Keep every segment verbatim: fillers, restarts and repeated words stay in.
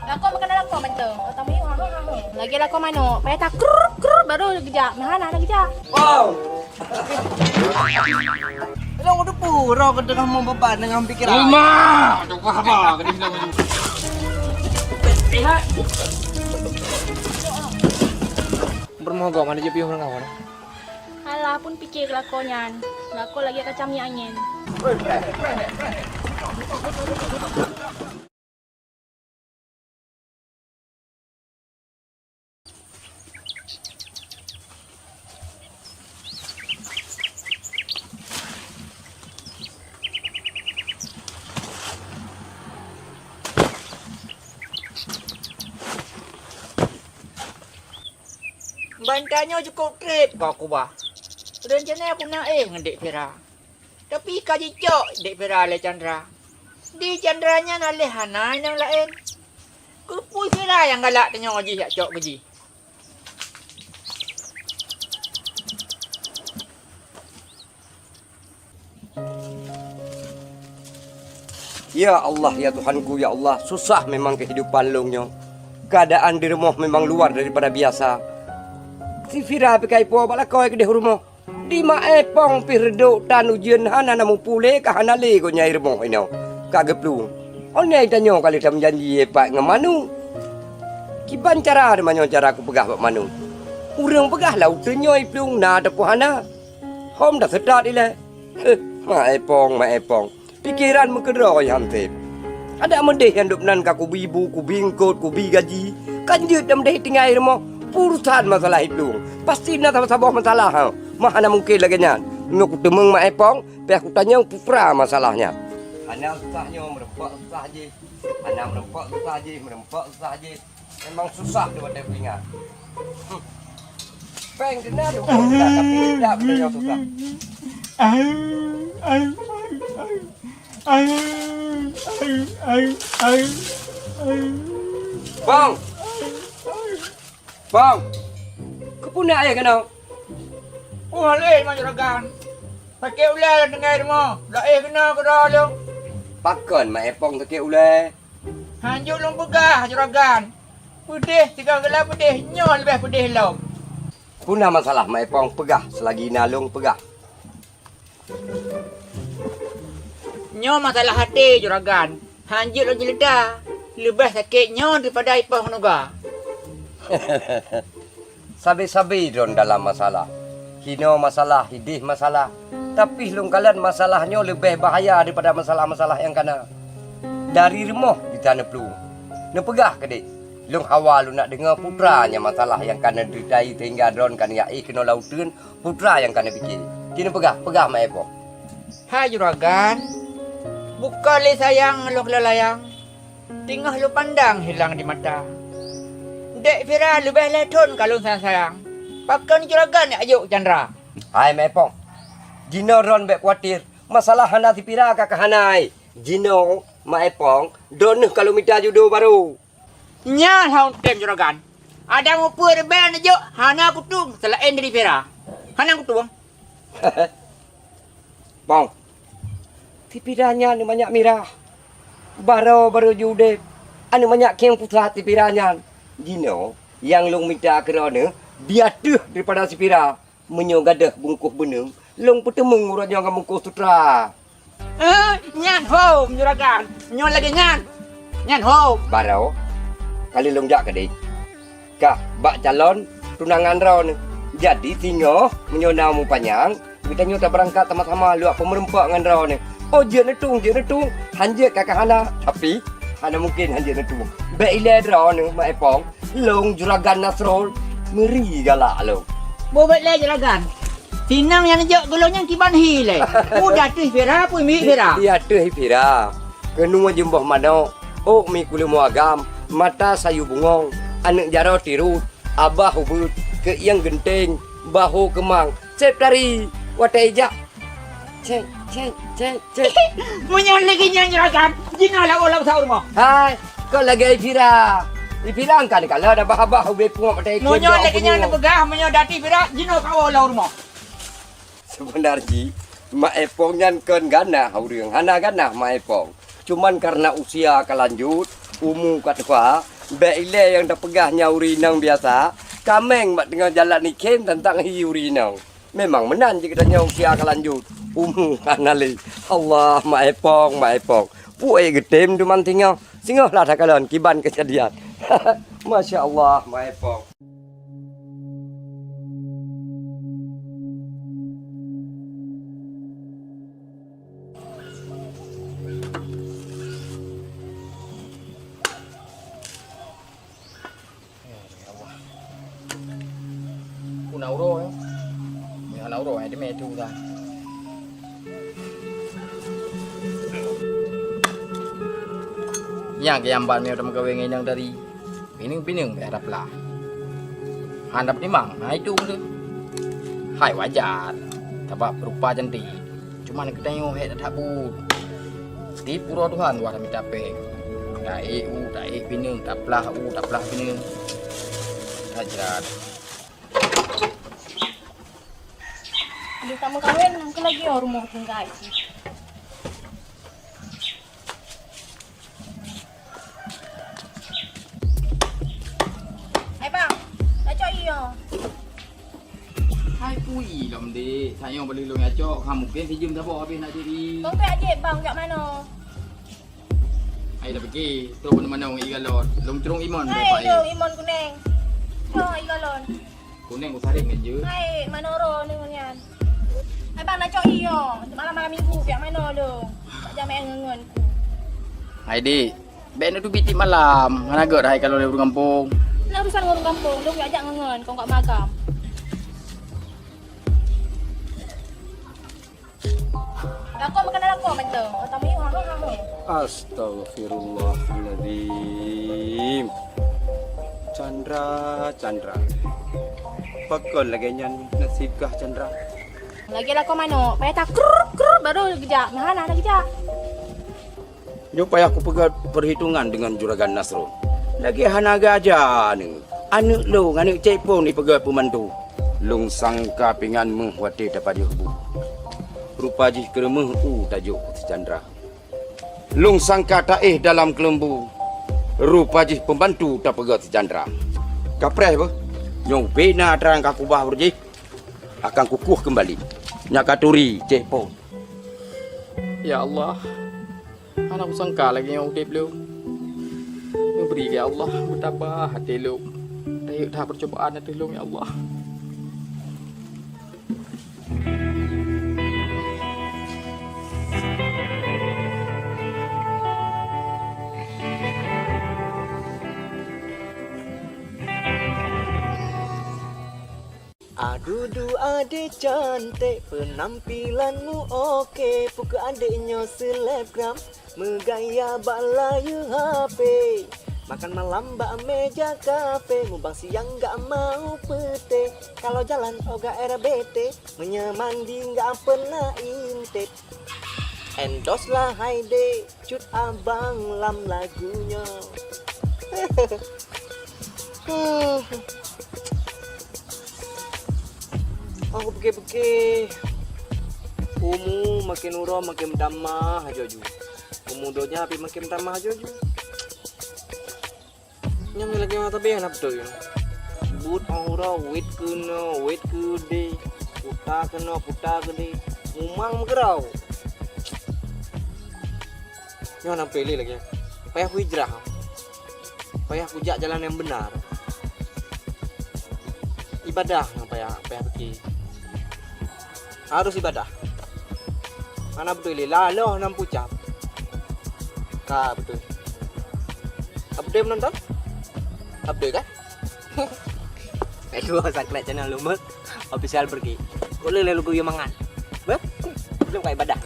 Lakoe makanan lakoe mantong. Kata miyup, ha, ha, ha, ha. Lagi lakoe manok. Payah ta krut, krut, baru geujak. Meuhana na geujak. Wow! Long udah pura ke tengah membeban dengan pikiran. Uma! Coba apa? Kena hilang lagi. Bermoga mana je pion orang awal. Alah, pun pikir lakoe nyan. Lakoe lagi kacam minyak angin. Banta nyoe cukôp trép ka kubah. Reuncana ku na éh ngon Dek Fira. Tapi ka jicok Dek Fira lé Chandra. Di Chandra nyan aléh hana nyang laén. Keupeue Fira nyang galak tanyoe jih jak cok keu jih? Ya Allah, ya Tuhanku, ya Allah, susah memang kehidupan lôn nyoe. Keadaan di rumoh memang luar daripada biasa. Si Fira pih ka ipo bak lakoe keudeh u rumoh. Di Mak Epong pih reudok tan ujeuen hana na mupu lé ka hana lé gobnyan i rumoh inoe ka geuplueng. Ôn nyan tanyoe ka lheueh tameujanji ié pat ngon Manu. Kiban cara teuma nyoe cara kupeugah bak Manu. Ureuëng peugah lam uteuen nyoe i plueng na ataupun hana. Hom taseutôt ilée. Heh, Mak Epong, Mak Epong. Pikeran meukeudroe han sép. Adak meudeh nyang dub nan ka kubi bu, kubi eungkot, kubi gaji. Kan jeuet dan meudeh tinggai rumoh. Urusan masalah i plueng. Pasti na saboh-saboh masalah, ha. Mah hana mungken lagée nyan. Meunyoe kuteumeung Mak Epong, payah kutanyong peue pra masalah nyan. Hana susah nyoe, meureumpok susah jih. Hana meureumpok susah jih, meureumpok susah jih. Memang susah di watée peuingat. Hmm. Péng keunan, tapi tidak peuingat susah. Bang! Bang! Keupeue na éh keunoe? Oh, lé, Mak Juragan. Sakét ulée tinggai rumoh. Laéh keunoe keudroe lôn. Pakon Mak Epong sakét ulée? Hanjeuet lôn peugah, Juragan. Peudeh, sigoe gala peudeh, nyoe leubeh peudeh lom. Peue na masalah, Mak Epong, peugah, seulagi na lôn peugah. Nyoe masalah até, Juragan. Hanjeuet lôn ceulita. Leubeh sakét nyoe daripada ipoh nuga. Sabe-sabe droen dalam masalah. Hinoe masalah, ideh masalah. Tapi lôn kalon masalah nyoe leubeh bahaya daripada masalah-masalah nyang kana. Dari rumoh gita neuplueng. Neupeugah keudeh, lôn hawa lôn nak deungoe peue tra nyang masalah nyang kana deuritai sehingga droen kana jak éh keunoe lam uteuen, peue tra nyang kana pike. Ci neupeugah, peugah Mak Epong. Hai Juragan, bukon lé sayang lôn keulayang. Teungoh lôn pandang hilang di mata. Dek Fira leubeh lhée thon ka lôn sayang-sayang. Pakon Juragan jak jok Chandra? Hai Mak Epong, jinoe droen bék kuatir. Masalah hana si Fira ka keuhanai. Jinoe Mak Epong, droeneuh ka lôn mita judo barô. Nyan hana tem Juragan. Adak mupeue reubée neujok hana kutueng seulaén dari Fira. Hana kutueng. Pong, si Fira nyan aneuk manyak mirah. Barô-barô jiudeb, aneuk manyak khieng pusat si Fira nyan. Jinoe nyang lôn mita keu droeneuh bia teuh daripada si Fira. Meunyoe gadôh bungkôh beuneung, lôn peuteumeung uroe nyoe ngon bungkôh sutra. Eh, nyan hom, Juragan. Nyoe lagée nyan. Nyan hom. Barô, ka lheueh lôn jak keudeh. Kah bak calon tunangan droeneuh. Jadi singoh meunyoe na mupanyang, geutanyoe tabeurangkat sama-sama luwak peumeureumpok ngon droeneuh. Oh, jeuet neutueng, jeuet neutueng. Hanjeuet ka ka hana, tapi hana mungken hanjeuet neutueng. Bék ilée droeneuh, Mak Epong. Lôn Juragan Nasrul, meuri galak lôn. Bobet lé Juragan. Sinang nyang neujok geuh lôn nyan kiban hi lé. Muda teuh Fira, pui miet Fira. Iya teuh Fira. Keunoe jeuem boh manok, ôk mi kuleumo agam, mata sayu bungong, aneuk jaroe tirot, abah ubeut, keuieng geunteng, bahô keumang, sép tari, watée ijak. Cek, cek, cek, cek. Meunyoe lagée nyan Juragan, jinoe laôt lam sa rumoh. Hai, kon lagée Fira. Fira kan ka lheueh dah bah-bah ubé pungoh mata ikeu. Meunyoe lagée nyan neupeugah, meunyoe dati Fira, jinoe kawoe lam rumoh. Seubeuna jih, Mak Epong nyan kon ganah ureuëng, hana ganah Mak Epong. Cuman karena usia ka lanjut, umu ka tuha, Bèk ilèe nyang tapeugah nyan ureueng inong biasa, kaméng bak teungoh jalan ikhem tantang hi ureueng inong. Memang meunan jih geutanyoe usia ka lanjut, umu hana lé. Allah, Mak Epong, Mak Epong. Peue geutem duman singoh? Singoh lah takalon kiban keujadian. Masya Allah, Mak Epong. Ya Allah. Ku na uroe, eh. Meunyoe hana uroe, eh, teumé tu dah. Nyang keu jamban meunyoe tameugawe ngon inong tadi. Pineung-pineung bèk taplah. Hana peutimang, na itu beutôi. Hai wajar, sabab rupa cantik. Cuman geutanyoe hék that-that buet. Tiep uroe Tuhan dua mita péng. Taék u, taék pineung, taplah u, taplah pineung. Hajat. Aduh, tameukawen, nangkeuh lagi oh rumoh tinggai. Hai bang, na cok ié. Hai kui lom dek, sayang boleh lôn acok, ha mungkin sijeuem saboh habis nak cok ié. Kong pek ajek bang, jak mano? Hai dah pergi, tu mana-mana ngon ié galon. Lôn cerong imon. Hai, dapat ié. Lôn imon kuneng. Cok ié galon. Kuneng ku saring ngon jeuet. Hai, mano ro ni ngon nyan. Hai bang, na cok ié. Malam-malam minggu, jak mano lôn? Tak jamai ngon ku. Hai dik, bèk neuteubiet tiep malam, hana gèt hai ka lôn lé ureueng gampông. Na urusan ngon ureueng gampông, lôn jak ngon, kong kat makam. Lakoe meukeunong lakoe mantong, oh, tamu ha ha ha. Astagfirullahaladzim. Chandra, Chandra. Pakon lagèe nyan nasib gah Chandra. Lagèe lakoe manok, payah ta krut krut baru geujak, meuhana hana geujak. Nyoe payah kupeugah peuhitongan deungon Juragan Nasrul. Lagèe hana geuaja aneuk. Aneuk lôn, aneuk Cek Pon ipeugah peumantu. Lôn sangka pingan méuh watèe tapajoh bu. Rupa jih keureumeuh u tajok si Chandra. Lôn sangka taéh dalam keuleumbu. Rupa jih peumantu tapeugah si Chandra. Kapreh beuh, nyoe ubé na trang ka kubah uroe jih. Akan kukueh keumbali. Nyak ka turi, Cek Pon. Ya Allah, hana kusangka lagèe nyoe udép lôn. Neubri, ya Allah, meutabah até lôn. Rayeuk that peucubaan ateueh lôn, ya Allah. Adudu adék cantik, penampilanmu oke, pukon adék nyoe selebgram, meugaya bak layue H P, makan malam bak meja kafe, mubang siang gak mau peuté, kalau jalan oga R B T, meunyoe mandi gak pernah intip. Endorse lah hai dek. Cut abang lam lagu nyoe. Aku pikir-pikir, umu makin uroe makin meutamah ajo ju. Umu donya pih makin meutamah ajo ju. Nyan lagèe mata beh na beutôi. Buet uroe wet keunoe, wet keudeh, kuta keunoe, kuta keudeh. Mumang meukeurau. Nyoe na beutôi lé lagèe. Payah kuhijrah. Payah kujak jalan nyang beunar. Ibadah nyang payah, payah pike. Harôh ibadah. Hana beutôi lé, laloh nam pucap. Ka beutôi. Ka beutôi meunonton? Ka beutôi kan? Itu subscribe channel Lumek Official Pergi. Boleh lé lugu mangat. Beh? Belum ka ibadah.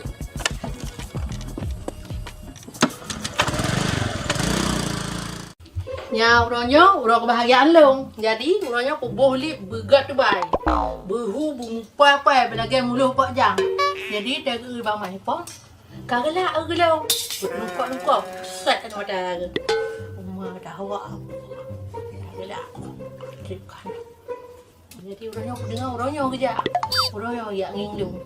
Nyan uroe nyoe, uroe keubahgiaan lôn. Jadi, uroe nyoe kuboh lip beugat tubai. Beuhu beumupai-pai beulagèe muloh pok jang. Jadi, teugeue bak mah ipong. Ka geulak, eu, geulong. Lungkok-lungkok. Pusat kan mata. Uma dah awak. Ka geulak. Trip kan. Jadi, uroe nyoe kudeungoe, uroe nyoe geujak. Uroe nyoe jak ngieng lôn.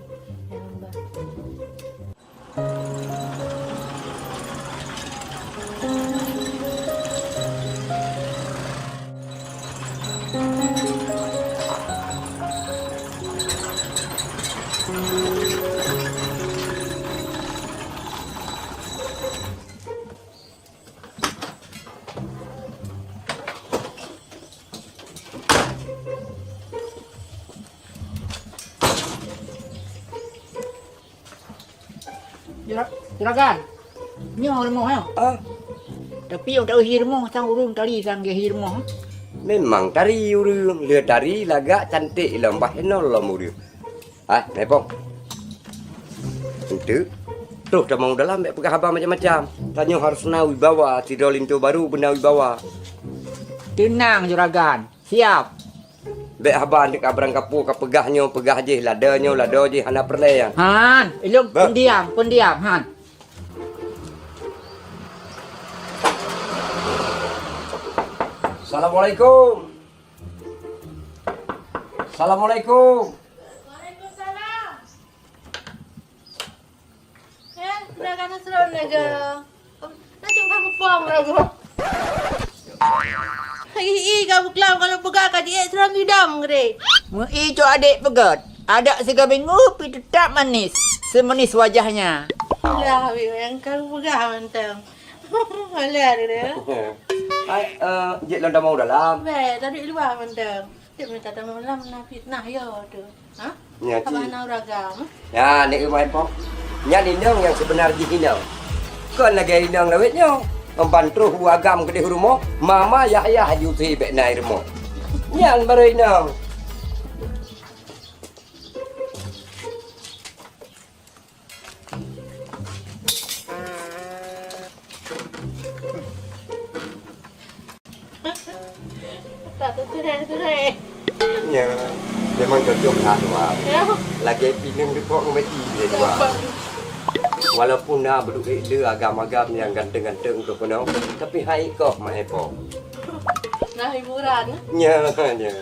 Jura-, Juragan, nyoe rumoh nyoe. Ah. Tapi nyang taeu hi rumoh sang ureueng tari sang geuhi rumoh. Memang tari ureueng, lheueh tari lagak cantik lom bah inong lom ureueng. Ah, Mepong. Enteuk. Troh tamong dalam bèk peugah haba macam-macam. Tanyoe harus na wibawa, sidroe linto baru beuna wibawa. Teunang, Juragan. Siap. Bèk haba deuk abrang kapô ka peugah nyoe, peugah jih, lada nyoe, lada jih, hana peureulèe nyan. Han, ilôn pendiam, pendiam, han. Assalamualaikum. Assalamualaikum. Waalaikumsalam. Eh, udah kana seron lagi. Nak cuma kupong lagi. Ih, ih, kamu kelam kalau pegang ka diet seorang idam gede. Meu'i cok adek peugöt, adak siga bingoh pi teutap manis, seumanis wajahnya. Lah, weh, yang kamu pegang mantap. Alah, dia. Hai, eh, jek lôn tamong dalam. Weh, tadi luar mantap. Cek minta tamong dalam, na fitnah ya tu. Ha? Nya, cik. Abang na uragam. Ya, nek rumah ipong. Nyan inong nyang sebenar jih inong. Kon lagèe inong lawét nyoe. Empan troh bu agam keudeh rumoh, mama yah-yah aju si bèk na i rumoh. Nyan baru inong. Tak terturai-turai. Ya, memang cocok lah dua. Ya. Lagi pinang dipok ngon mati dia dua. Walaupun na beuduk le agam-agam nyang ganteng-ganteng untuk keunoe, tapi hai koh mak epok. Nah, hiburan. Nya, nya.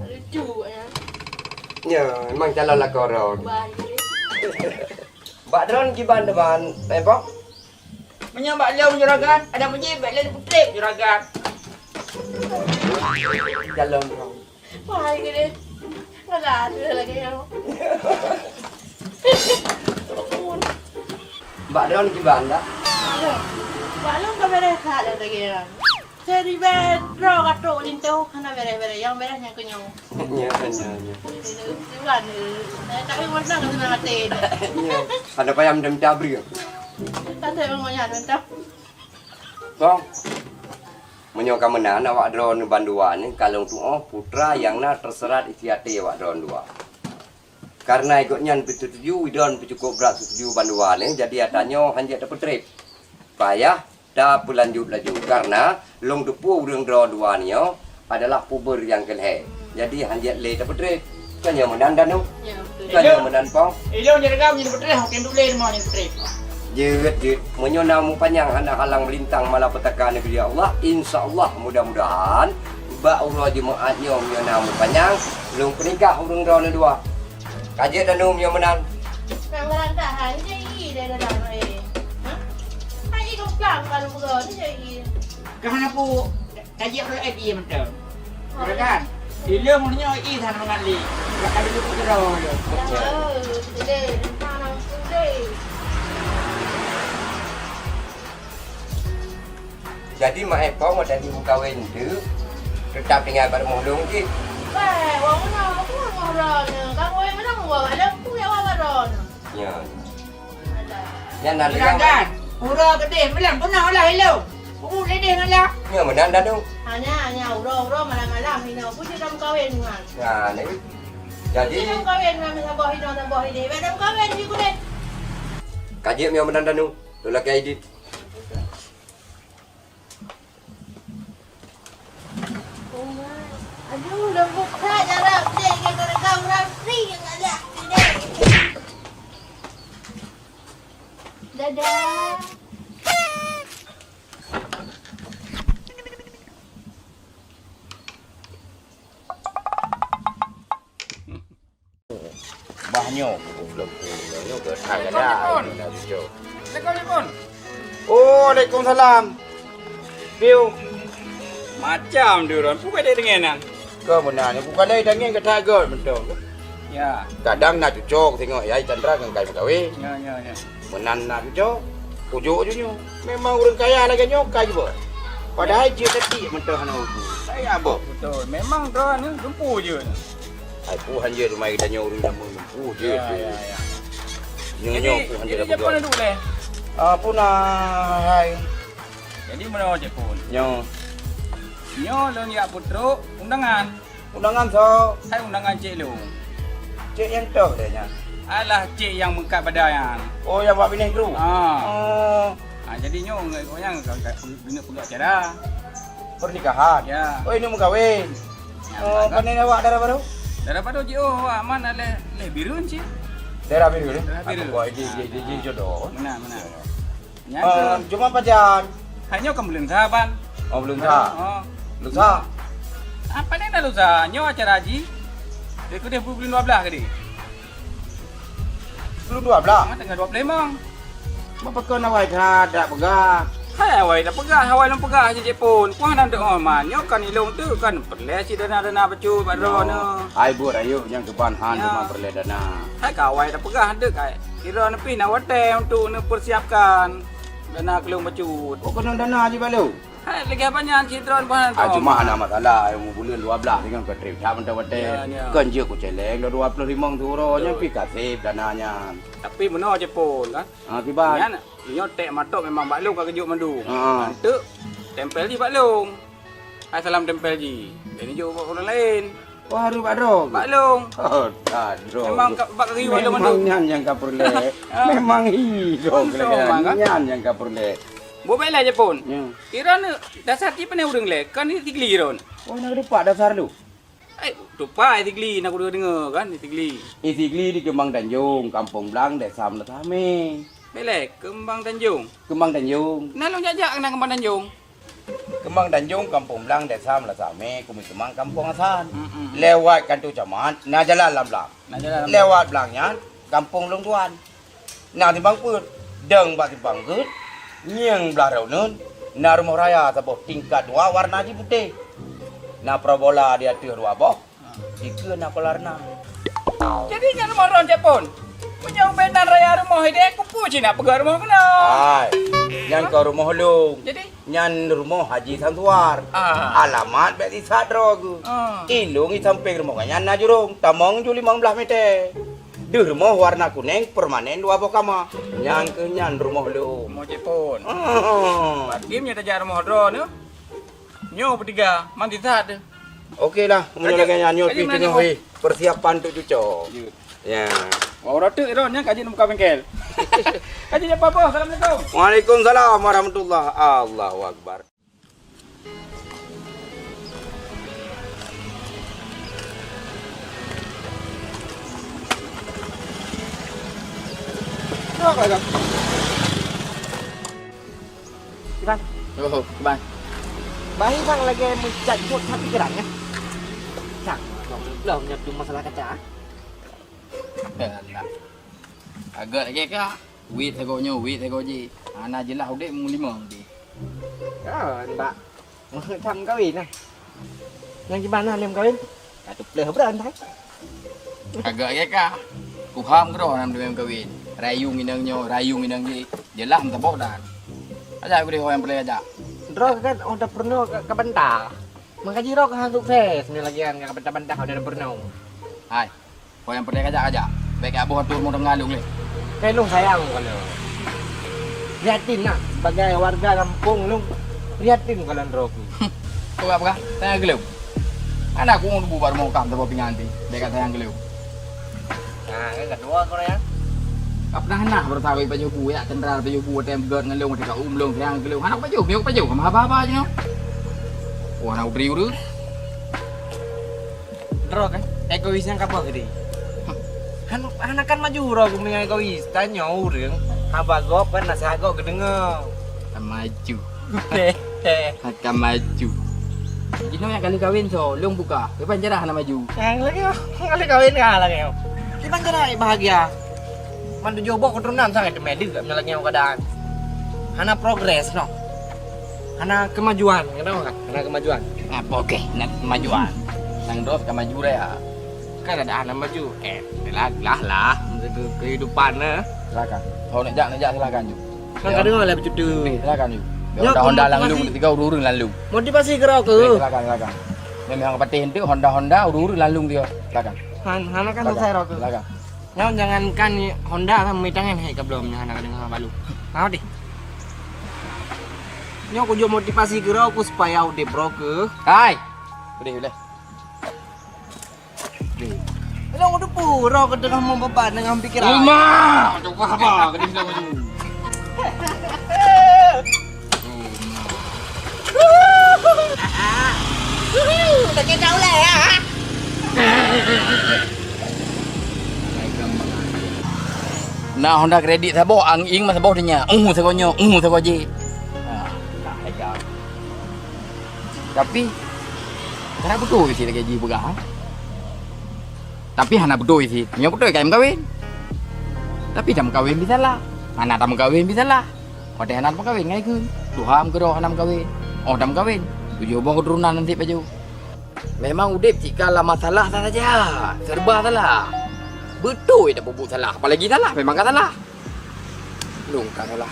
Lucu ya. Nya, memang calon lakoe droe. Baik. Bak droe kiban teman, epok. Meunyoe bak lôn juragan, ada meuji bèk lôn peutrép juragan. Calon droe. Wah, ini deh. Enggak ada lagi yang. Bak droe kiban dah. Bak lôn ka beres that lagi yang. Seribèe droe ka trok linto hana beres-beres, nyang beres nyang keunyoe. Nya, nya, nya. Tuan, eh, tapi masa ka senang até dah. Nya. Ada payah minta-minta bri. Tak ada yang mau nyari minta. Bang. Meunyoe ka meunan awak droe bandua nyoe ka lôn tu'oh putra nyang na teuseurat isi até awak droe dua. Karena gobnyan beuseutuju, idon peucukôp brat seutuju bandua nyoe, jadi ata nyoe hanjeuet tapeutrép. Payah tapeulanjut laju, karena lôn teupeue ureueng droe dua nyoe adalah puber nyang keu lhèe. Jadi hanjeuet lé tapeutrép. Kan nyoe meunan Danu? Ya, betul. Kan nyoe meunan Pong? Ilôn jeuet gam nyoe tapeutrép, mungkin dulé nyoe tapeutrép. Jeuet, jeuet. Meunyoe na umur panyang hana halang meulintang malapetaka negeri Allah, insya Allah mudah-mudahan bak uroe Jumaat nyoe meunyoe na umur panyang, lôn peunikah ureueng droeneuh dua. Ka jeuet Danu meunyoe meunan. Nang barang tahan, jai i deh dalam, eh. Ha? Hai i goplang kalau bukan, jai i. Ka hana pu, ka jeuet roh i mantong. Kan? Ilôn meunyoe i sana mangat li. Ka ada jumpa kira. Ya, eh, sudah, mana sudah. Jadi mak epong watèe jimeukawen tu tetap tinggai bak rumoh lôn cit. Bèk, wong meunoe, aku ngon droeneuh. Kamoe meunoe, wong bak lôn, aku ya wong bak droeneuh. Nyan. Alah. Nyan na lé kan? Uroe keudeh, meulam peunoh lah ilôn. Ubu ledeh ngon lah. Nyan meunan Danu. Hanya, hanya uroe-uroe malam-malam inoe. Aku cit dah meukawen ngon. Nah, ni. Jadi. Aku cit dah meukawen ngon saboh inoe, saboh ideh. Bèk dah meukawen di kulét. Ka jeuet meunyoe meunan Danu. Lôn lakèe idin. Aduh, leumbut that jarak dek, gara-gara urang sri yang galak. Dadah. Bah nyoe, nyoe ke Assalamualaikum. Assalamualaikum. Oh, waalaikumsalam. Piu. Macam duron, bukan dia dengan nan. Kau benar ni, bukan dia dengan kata agak betul. Ya. Kadang nak cucok tengok ya Chandra dengan kai kawin. Ya, ya, ya. Meunan na cucok, ujok ju nyoe. Memang ureueng kaya lagèe nyoe ka jibeuet. Padahai jeuet teutik mantong hana uju. Saya abot. Betul. Memang droeneuh dumpu jeuet. Ai pu hanjeuet rumah geutanyoe ureueng jameun dumpu jeuet. Ya, ya, ya. Nyoe, jadi, nyoe, Pu, jadi hanjeuet siapa peugah. Duduk leh? Ah, Pu na hai. Jadi, meunoe Cek Pon. Nyoe. Nyoe lôn jak peutrok undangan. Undangan soe? Hai undangan cek lôn. Cek nyang toh lé nyan? Alah, cek nyang meukat badan nyan. Oh, nyang bak binéh kru? Ah. Oh. Ah, jadi nyoe ngon gobnyan ka, ka, keuneuk peugah acara. Pernikahan? Ya. Oh, ini meukawen. Ya, oh, meukawen. Pané awak dara barô? Dara barô jiôh awak man lé, lé Bireuen cit. Daerah Bireuen, eh? Daerah Bireuen. Aku buat ide, ide, ide jodoh. Meunan, meunan. Ya. Nyan, eh, ke cuma pajan. Hai nyoe kan buleuen sa ban. Oh, buleuen sa. Oh. Lusa. Apa ni dah lusa? Nyoe acara haji. Dia kudah buleuen dua belas ke dia? Buleuen dua belas? Ah, tanggal dua puluh lima. Bapa kon awai that dak peugah. Hai awai dak peugah, awai lôn peugah aja Cek Pon. Kuah nan deuh oh man. Nyoe kan ilong tu kan peureulèe si dana-dana bacut bak droeneuh. Hai buet rayeuk nyang keuban han cuma peureulèe dana. Hai ka awai dak peugah deuh kai. Kira neupih na watèe untuk neupersiapkan dana keu lôn bacut. Oh, keuneuk dana jih bak lôn? Hai, lagèe apa nyan cit droen buah Ah, cuma hana masalah, nyang buleuen dua belas nyoe ka trép that mantong watèe. Ya, ya. Kon jeuet kucèlèng dua puluh limong tu uroe nyan pih ka sép dana nyan. Tapi meunoe Cek Pon kan. Ah, kiban. Nyan, nyoe tèk matok memang bak lôn ka geujok mandum. Ah. Enteuk tempel jih bak lôn. Hai salam tempel jih. Jadi jok bak ureueng laén. Oh, harôh bak droe. Bak lôn. Oh, dah droe. Memang ka, bak kaki bak lôn mandum. Memang nyan nyang ka peureulèe. Ah. Memang hi droe. Memang, kan? Nyan nyang ka peureulèe. Bôh bèk lé Cek Pon. Ya. Kira ni dasar cit pane ureueng lé, kan ni Sigli ron. Oh, na geudupat dasar lu. Eh, tupai Sigli, na kudeungoe kan, Sigli. Eh, Sigli di Keumbang Tanjong, Kampung Blang, Desa Meulasamé. Bèk lé, Keumbang Tanjong. Keumbang Tanjong. Na lôn jak-jak na Keumbang Tanjong. Keumbang Tanjong, Kampung Blang, Desa Meulasamé, Kumi Keumang, Kampung Hasan. Mm-mm. Lewat kantor camat, na jalan lam blang. Na jalan lam blang. Lewat blang nyan, kampung lôn tuan. Na simpang peuet, dong bak simpang peuet, ngieng blah droeneuh, na rumoh raya saboh tingkat dua warna jih putéh. Na parabola di ateueh dua boh, dikeue na kolam renang. Jadi nyan rumoh droen Cek Pon? Meunyoe ubé nan raya rumoh idéh, kupeue cit na peugah rumoh keunoe? Hai, nyan kon rumoh lôn. Jadi? Nyan rumoh Haji Samsuar. Ah. Alamat bèk sisat droe geuh. Ah. Ilong i sampéng rumoh gobnyan na jurông, tamong ju limong blaih mètè. Deuh rumoh warna kunéng permanen dua boh kama. Nyan keuh nyan rumoh lôn. Rumoh Cek Pon. Ah. Bakim nyoe tajak rumoh droeneuh. Nyoe beutiga, man sisat teuh. Oke lah, meunyoe lagèe nyan nyoe pih teungoh wéh persiapan untuk cuco. Ya. Wah, uroe teuk droe nyan ka jeuet muka bengkel. Ka jeuet apa, Bos? Assalamualaikum. Waalaikumsalam warahmatullah. Allahu Akbar. Iban. Oh, Iban. Bahi bang lagèe meucat jot hati gerang, ya? Cang, belum nyetu masalah kaca. Alah. Agak lagèe ka. Wit sagoe nyoe, wit sagoe jih. Hana jeulaih udép meulimong jih. Kan, Bak. Meuheuet that meukawen, nah. Nyang di mana lé meukawen? Ka teupleuh beuran, hai. Agak lagèe ka. Kuham keudroe hana meukawen. Rayung inong nyoe, rayung inong jih. Jeulaih meusaboh dan. Aja gurèe ho nyang peureulèe ajak. Droe kan oh da peurunoe ka, ka bantah. Meukaji droe ka han sukses, meunyoe lagèe nyan ka bantah-bantah ho da peurunoe. Hai. Ho nyang peureulèe kajak-kajak. Bèk kajak boh ateueh rumoh teungoh lôn lé. Keu lôn sayang keu lôn. Prihatin nah, sebagai warga gampông lôn, prihatin keu lôn droe keuh. Peugah-peugah, sayang keu lôn. Hana ku ngon bu bak rumoh kam saboh pingan ti, bèk ka sayang keu lôn. Nah, kan kedua kau ya. Ka pernah nah beurasa bak pajoh bu, ya, tendral pajoh bu, watèe beugèt ngon lôn, watèe ka um lôn, sayang keu lôn. Hana pajoh, miyueb pajoh, haba-haba jinoe. Wah, na utri ureueng. Droe kan, egois nyang ka boh geude. Han, hana kan maju droe geumeunyoe egois. Tanyoe ureueng, haba gob kan naseuhat gob geudeungoe. Ka maju. Ka maju. Jinoe nyang kali kawin soe, lôn buka. Kiban cara hana maju. Nyang lagèe, nyang kali kawin ka lagèe. Kiban cara bahagia. Man tujoh boh keuturonan sangat teumé deuh meunyoe lagèe nyoe keuadaan. Hana progres noh. Hana keumajuan, keunoe kan? Hana keumajuan. Apa keh na keumajuan? Nang droe ka maju raya. Kan ada hana maju. Eh, lah, lah, lah. Ke-, kehidupan, eh. Silakan. Kalau nak jak, nak jak, silakan ju. Kan ka deungoe lé beucuti. Silakan ju. Nyoe Honda-Honda lalu motivasi. Tiga ureueng lalu. Motivasi keu droe keuh. Silakan, silakan. Memang patéh enteuk Honda-Honda ureueng lalu tiga. Silakan. Han, hana kan selesai droe keuh. Silakan. Nyoe jangankan Honda, sampai tangan hai ka bloe nyoe hana ka deungoe balu. Ha deh. Nyoe kujok motivasi keudroe ku supaya udeb droe keuh. Hai. Udeh, udeh. Udeh. Lôn kuteupeu droe keuh teungoh meubeban deungon pikiran. Uma, coba apa? Ka dibilang maju. Sakét dah ulai, ah. Na Honda kredit saboh, ang-ing masa boh tanya, uh, sagoe nyoe, uh, sagoe jih. Ah, nah, hebat. Tapi, hana beutôi cit lagèe jih peugah, ha? Tapi hana beutôi cit. Nyoe beutôi ka meukawen. Tapi tameukawen bisalah. Hana tameukawen bisalah. Watèe hana tameukawen ngai kheun. Tuha meukeudroe hana meukawen. Oh tameukawen. Tujoh boh keuturonan nan cit pajoh. Memang udeb cit ka lam masalah saja. Serba salah. Beutôi tapeubuet salah. Apalagi salah, memang ka salah. Lôn ka salah.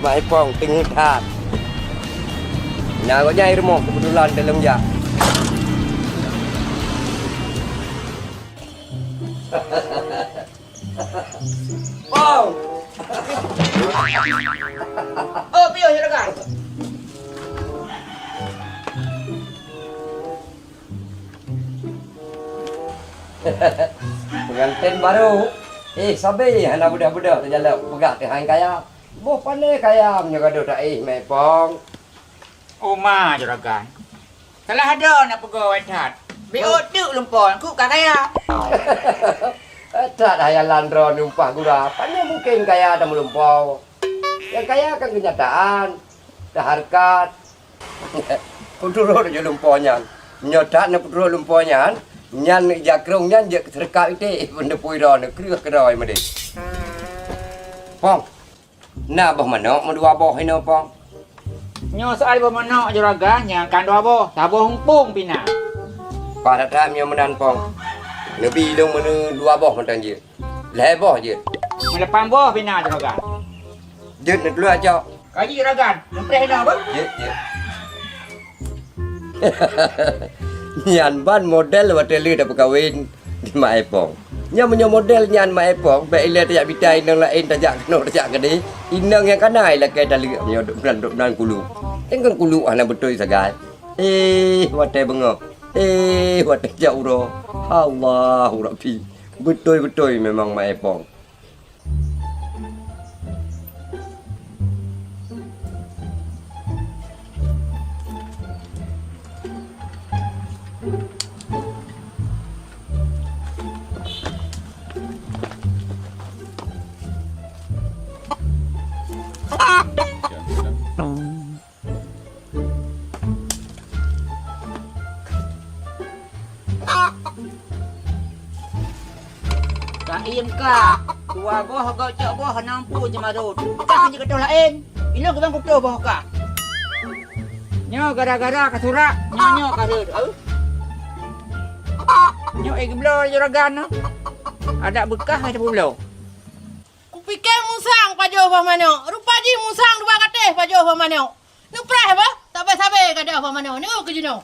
Mak Ipong teungeut that. Na gobnyan i rumoh keubeutulan teuh lôn jak. Pong! Oh, piôh juragan. Pengantin baru. Eh, sabe hana beudôh-beudôh teujalok peugah keuhai kaya. Boh pandai kaya meunyoe gadoh taéh, Mak Ipong. Uma juragan. Salah droe na peugoe that. Biôh teuk lumpoe, ku ka kaya. That hayalan droe numpah gura, pane mungken kaya dan meulumpoe. Nyang kaya kan kenyataan, dan hareukat. Peuturot jeuet lumpoe nyan. Meunyoe that na peuturot lumpoe nyan, nyan ija krông nyan jeuet keu seureukab iték, peuneupui droe neuh kreueh keudroe meudeh. Pong. Na boh manok meudua boh inoe, Pong? Nyoe soal boh manok juragan nyang kan dua boh, saboh muphom pih na. Paih that-that meunyoe meunan, Pong. Neubi lôn meuneu dua boh mantong jeuet. Lhèe boh jeuet. Meulapan boh pih na juragan. Jeuet neutulak cok. Kaji juragan, neupreh inoe beuh. Jeuet, jeuet. Nyan ban model watèe lheueh tapeukawen di Mak Ipong. Nyan meunyoe model nyan Mak Ipong, bèk ilèe tajak mita inong laén tajak keunoe tajak keudéh, inong nyang ka na ilakèe taleuek meunyoe dum nan, dum nan kuluk. Nyang kan kuluk hana beutôi sagai. Eh, watèe beungoh. Eh, watèe jak uroe. Allahu Rabbi. Beutôi-beutôi memang Mak Ipong. Ka iem ka, dua boh gok cok boh hana mampu jeumarot. Kah jeuet keu toh laén, ilôn keubang kutoh boh kah. Nyoe gara-gara ka surak, nyoe nyoe ka rhot. Nyoe éh geubloe juragan nyoe. Adak beukah hai tapubloe. Kupike musang pajoh boh manok, rupa jih musang dua gatéh pajoh boh manok. Neupreh boh, sabe-sabe gadoh boh manok, nyoe keu jinoe.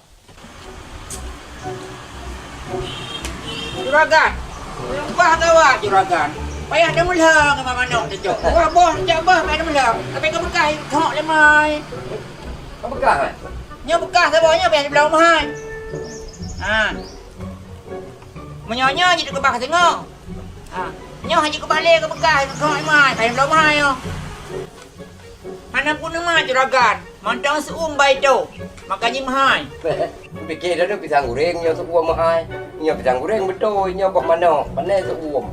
Juragan, meulumpah gawat juragan. Payah deungoe lheueh ngon manok teucok. Dua boh teucok boh payah deungoe lheueh. Tapi ka beukah thok lé mai. Ka beukah, hai? Nyoe beukah saboh nyoe payah dibloe meuhai. Ha. Meunyoe nyoe jeuet keubah singoh. Ha. Nyoe hana keubah lé ka beukah thok lé mai, payah dibloe meuhai nyoe. Hana peuneuma juragan, mantong seu-uem bai toh, maka jimeuhai. Kupike droeneuh pisang goreng nyoe seu-uem meuhai. Nyoe pisang goreng beutôi, nyoe boh manok, pane seu-uem.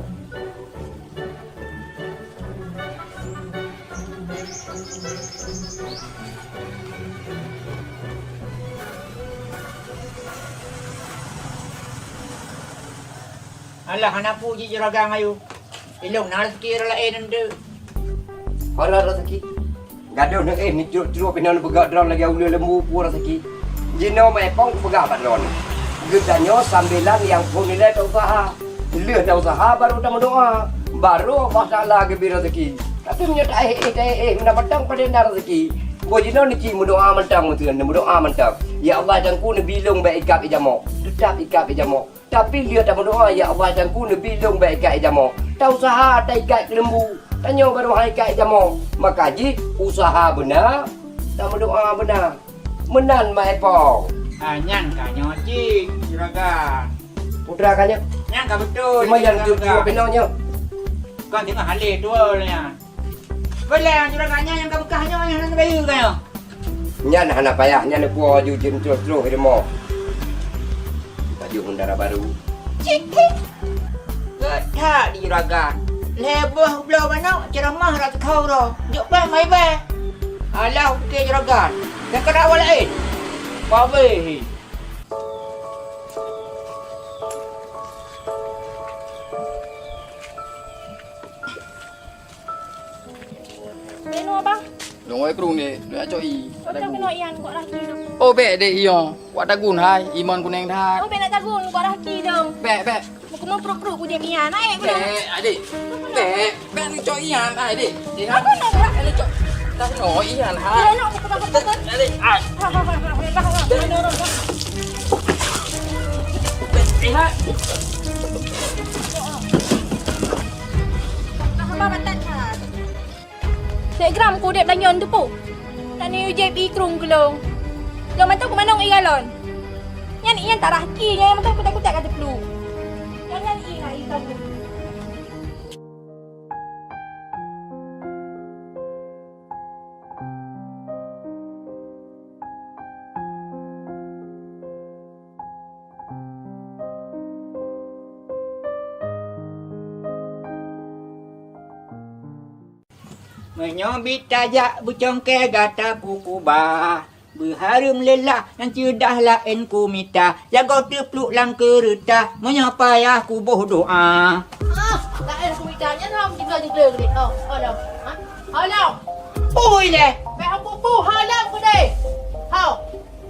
Alah, hana peue jih juragan ayue. Ilôn na raseuki ureueng laén eunteuk. Hana raseuki. Gadôh neuéh microk-crok pih na neupeugah droe lagèe uleue lembu peue raseuki. Jinoe Mak Ipong kupeugah bak droeneuh. Geutanyoe sambilan nyang phôn ilèe tausaha. Lheueh na useuha baru tameudoa, baru Allah Taala geubri raseuki. Tapi meunyoe taéh-éh, taéh-éh, meunan mantong padum na raseuki. Boh jinoe neuci meudoa mantong, meuteun meudoa mantong. Ya Allah, Teungku, neubi lôn bèk ikat ié jamok. Teutap ikat ié jamok. Tapi lheueh tameudoa, ya Allah, Teungku, neubi lôn bèk ikat ié jamok. Tauseuha taikat keuleumbu. Tanyoe baru han ikat ié jamok. Maka jih useuha beuna, tameudoa beuna. Meunan, Mak Epong. Ah, nyan ka nyoe cit, Juragan. Putra ka nyoe? Nyan ka beutôi, Juragan. Cuma nyang tu dua pinoe nyoe. Kon teungoh halé dua nyan. Boleh, Juragan, nyan nyang ka beukah nyoe, nyang na bayeue ka nyoe. Nyan hana payah, nyan neupuwoe aju jeuet troh-troh i rumoh. Baju mundara baru. Cit. Gét that di Juragan. Lhèe boh bloe manok, ceuramah rot kau ro. Jok bang mai bèe. Alah, oke Juragan. Dak keunan awak laén. Babeh. Beno, Bang. Lôn oi krueng deh, lôn acok ié. Ocok keunoe ié, kuat laki dong. Oh, bèk deh ié. Kuat tagun hai, iman kuneng that. Oh, bèk nak tagun, kuat laki dong. Bèk, bèk. Mau kena perut-perut ku jam ié. Naik ku dah. Bèk, adik. Bèk, bèk ni cok ié, hai, adik. Dia apa nak buat? Adik cok. Dah kena ié, hai. Dia nak aku takut-takut. Adik, ah. Ha, ha, ha, ha, ha, ha, ha. Bèk, hai. Dah haba batat that. Sek gram ku udép lagèe nyan teupeu. Tanyoe jieb ié krueng keu lôn. Lôn mantong keumanong ié galon. Nyan ié tarah ki, nyan mantong kutek-kutek ka teuplu. Nyan, nyan ié na ié sabu. Meunyoe bit tajak beucongkée gata pukuba, beuhareuem leulah nyang ceudah laén kumita, jagoe teupluek lam keureuta, meunyoe payah kuboh doa. Ah, laén kumita nyan hom jigloe-jigloe geude. Oh, oh, lom. Ha? Oh, lom. Ui lé. Bèk hom pupu, oh, lom geude. Ho.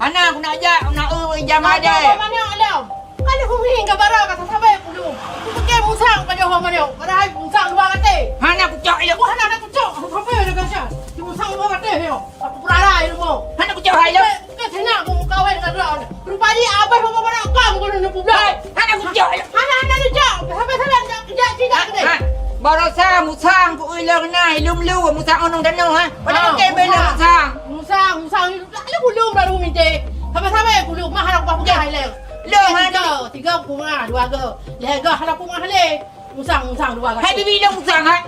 Hana, ku nak jak, ku nak eu ijam adé. Mana alam? Kan aku ngieng ka bara ka sasabai pulung. Aku pakai musang pada ho mana? Padahai musang dua kate. Hana kucok ilok. Wah, hana kucok. Aku sampai ada gasyat. Di musang dua kate yo. Aku perarai ilmu. Hana kucok hai ilok. Ke sana aku kawin dengan dia. Rupanya abah mama mana kau guna nepu belai. Hana kucok ilok. Hana, hana kucok. Sampai sana jak, jak, jak, jak. Barosa musang ku ilok na ilum lu musang onong dano ha. Pada ke bela musang. Musang, musang. Lalu gulung baru minta. Sabai-sabai gulung mah hana kupah peugah ilèe. Lôn hana tiga, tiga ku peugah, dua go. Lhèe go hana peugah lé. Musang, musang dua go. Hai bibi lôn musang hai.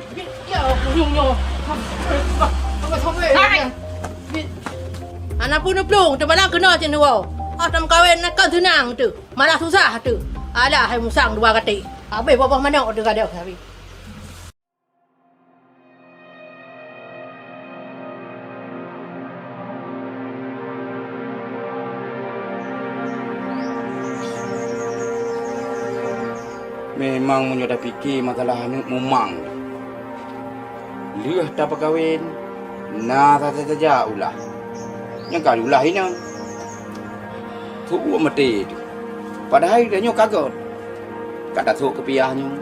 Ya gulung nyoe. Sabai-sabai. Hai. Hana pun neuplueng, teubalang keunoe cit neuwoe. Ah, tam kawin na kon seunang tu. Malah susah tu. Alah hai musang dua gaté. Habéh boh-boh manok tu gadoh habéh. Memang meunyoe tapike masalah aneuk mumang. Lheueh tapeukawen, na saja-saja ulah. Nyang ka ulah inong. Tuwoe maté tu. Padahai tanyoe ka göt. Ka tasôk keupiah nyoe.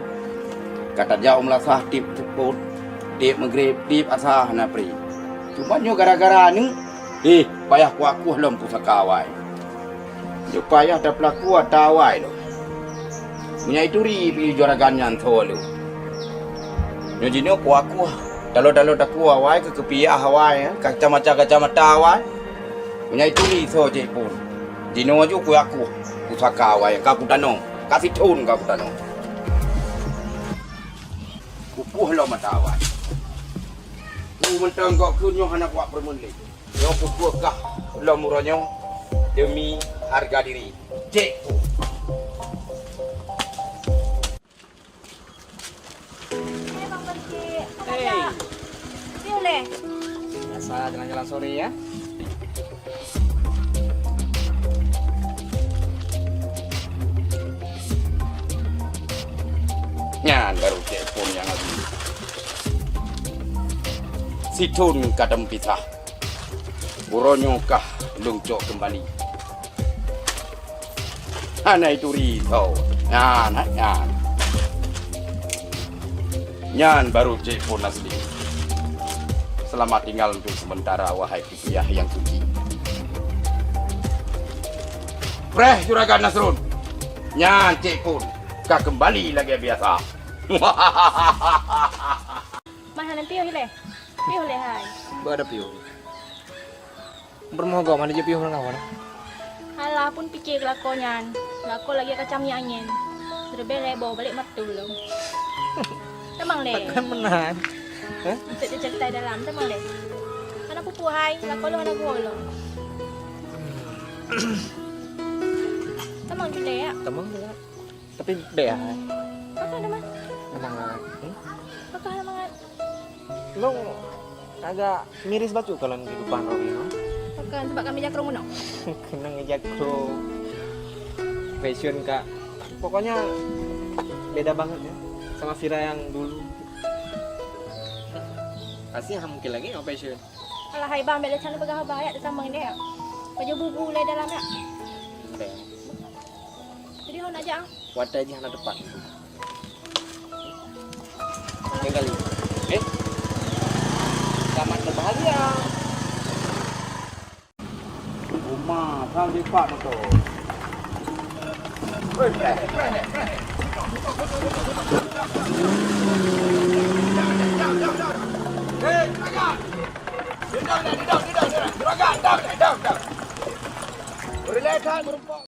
Ka tajak u meulasah tiep seupôt, tiep meugreb, tiep asa hana pri. Cuma nyoe gara-gara aneuk, eh, payah kuakoh lom pusaka awai. Nyoe payah tapeulaku ata awai lom. Meunyoe ituri pih juragan nyan tho lom. Nyoe jinoe kuakoh, talo-talo takue awai keu keupiah awai, eh, kacamata-kacamata awai. Meunyoe ituri soe cit phon, jinoe ju kuyakoh pusaka awai ka kutanoe, ka sithon ka kutanoe. Kupoh lom ata awai. Ku mantong gok keu nyoe hana kuat peureumeun lé. Nyoe kupoh kah lom uroe nyoe deumi hareuga diri. Cek! Eh, Bang Percik, apa kabar? Piye lé? Biasa jalan-jalan sore ya. Nyan baru cek phon nyang lagi. Sithon ka tameupisah. Uroe nyoe kah lôn cok keumbali. Hana ituri tho. Nyan, nyan. Nyan baru Cek Pun asli. Selamat tinggal untuk sementara, wahai Pikiah yang suci. Preh Juragan Nasrun. Nyan Cek Pun ka kembali lagi biasa. Mah, hana piôh lé. Piôh lé hai. Ba ada piôh. Peurumoh gob hana jipiôh ureueng awai. Alah, pun pike keu lakoe nyan. Lakoe lagèe kacang minyeuk angén. Siribèe lhèe boh, balek meuteul lom. Tamong lé. Takkan meunan. Hah? Untuk diceuritai dalam, tamong lé. Hana peue-peue hai, lakoe lôn hana geuwoe lom. Tamong julé, ya? Tamong julé. Tapi bèk hai. Pakon teuma? Mangat. Hmm? Pakon mangat? Lôn agak miris bacut kalon kehidupan Robi, no. Pakon, sebab kami jakrong meunoe? Keuneuk jakrong. Fashion, Kak. Pokoknya beda banget ya sama Vira yang dulu. Pasti mungkin lagi nggak fashion. Alah hai bang, bèk lé can peugah haba, ya, teutamong deh. Pajoh bubu lé dalam, ya. Bèk. Jadi hana jak, ah. Watèe jih hana teupat. Lain kali. Eh? Selamat berbahagia. Uma, sang dipak motor. Weh, preh, preh, preh. Hei, juragan. Duduk, duduk, duduk, duduk. Juragan, dam, dam, dam. Relax, hai, meureumpok.